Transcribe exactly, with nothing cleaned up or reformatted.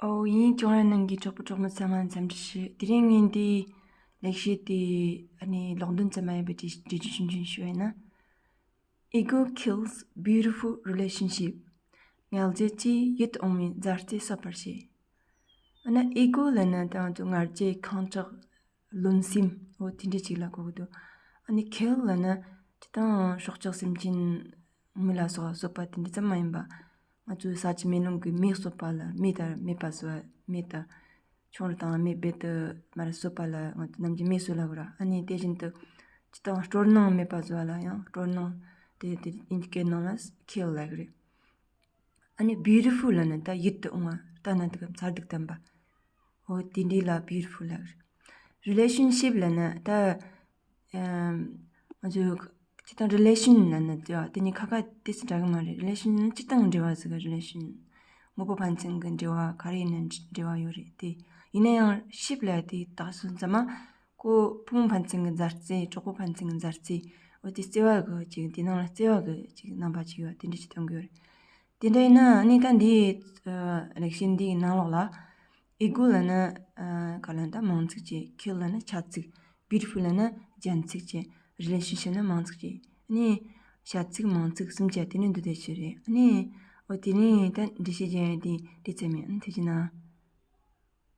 ཨོ་ཡིན། ཅོང་ར་ནང་གི་གྲོགས་པོ་གྲོགས་མོ་ཚང་མ་འཚམས་འདྲི་ཞུ། དེ་རིང་ངས་འདི་ལེགས་བཤད་དེ་ཨ་ནི་ཀློག་འདོན་ཙམ་མ་ཡིན་པའི་འགྲེལ་འགྲེལ་བརྗོད་ཆུང་ཆུང་ཞུ་བ་ཡིན་ན། Ego kills beautiful relationship. ངལ་རྫས་ཀྱིས་ཡིད་དུ་འོང་བའི་མཛའ་བརྩེ་གསོད་པར་བྱེད། ཨ་ན་ego ལབ་ན་ད་ང་ཚོ་ང་རྒྱལ་ཁེངས་དྲེགས་རློམ་སེམས་འོ་དེ་འདྲ་ཅིག་ལ་གོ་གི་འདུག་ཨ་ནི་kill ལབ་ན་སྤྱིར་བཏང་སྲོག་ཆགས་སེམས་ཅན་མི་ལ་སོགས་གསོད་པ་དེ་འདྲ་ཙམ་མ་ཡིན་པ། ང་ཚོའི་ས་བཅུད་མེ་ལོང་གི་མེ་གསོད་པ་ལ་མེ་དང་མེད་པ་བཟོ་བ། མེ་དང་ཆུང་རུ་དང་མེ་རྦད་དེ་མར་གསོད་པ་ལ་ང་ཚོ་ནམ་རྒྱུན་མེ་གསོད་ལབ་གི་ར། ཨ་ནི་དེ་བཞིན་དུ་སྤྱིར་བཏང་སྤྲོ་སྣང་མེད་པ་བཟོ་བ་ལ་ཡང་སྤྲོ་སྣང་དེ་དེ་ཨིན་ཇི་སྐད་ནང་ལ་kill ལབ་གི་རེད། ཨ་ནི་beautiful ལབ་ན་ད་ཡིད་དུ་འོང་བ། ལྟ་ན་དེ་ག་མཚར་སྡུག་ལྡན་པ། འོ་དེ་འདྲ་ལ་beautiful ལབ་གི་རེད། Relationship ལབ་ན་ད་ཨམ། ང་ཚོས་སྤྱིར་བཏང་relation ལབ་ན་དེ་དེ་གཉིས་ཁ་ཁ་ཏོག་ཙམ་འདྲ་གི་མ་རེད། relation ནི་སྤྱིར་བཏང་འབྲེལ་བ་ཟེར་གི། relation དངོས་པོ་ཕན་ཚུན་གྱི་འབྲེལ་བ་ག་རེ་ཡིན་ན་འབྲེལ་བ་ཡོད་རེད་དེ། ཡིན་ན་ཡང་ship ལབ་དེ་དག་སོང་ཙམ་མ་ཁོ་ཕུང་ཕན་ཚུན་གྱི་མཛའ་བརྩེ། གྲོགས་པོ་ཕན་ཚུན་གྱི་མཛའ་བརྩེ། འོ་དེ་བརྩེ་བ་གི་ཅིག་དེ་ནང་ལ་བརྩེ་བ་གི་ཅིག་རྣམ་པ་ཅིག་ཡོད། དེ་འདྲ་ཅིག་སྟོན་གི་ཡོད་རེད། དེ་འདྲ་ཡིན་ན་ཨ་ནི་ད་འདི་ལེགས་བཤད་འདིའི་ནང་ལོགས་ལ་ego ལབ་ན་ག་ལབ་ན་ད་མིང་ཚིག་ཅིག kill ལབ་ན་བྱ་ཚིག beautiful ལབ་ན་རྒྱན་ཚིག་ཅིག relationship ལབ་ན་མིང་ཚིག་ཅིག་ཨ་ནི་བྱ་ཚིག་མིང་ཚིག་གསུམ་ཆ་དེ་ནི་འདུ་བདེ་ཆེ་རེད། ཨ་ནི་འོ་དེ་ནི་ད་འགྲེལ་བཤད་རྒྱག་ཡ་དེ་འདི་ཙམ་ཡིན། ཨ་ནི་ཐུགས་རྗེ་གནང་།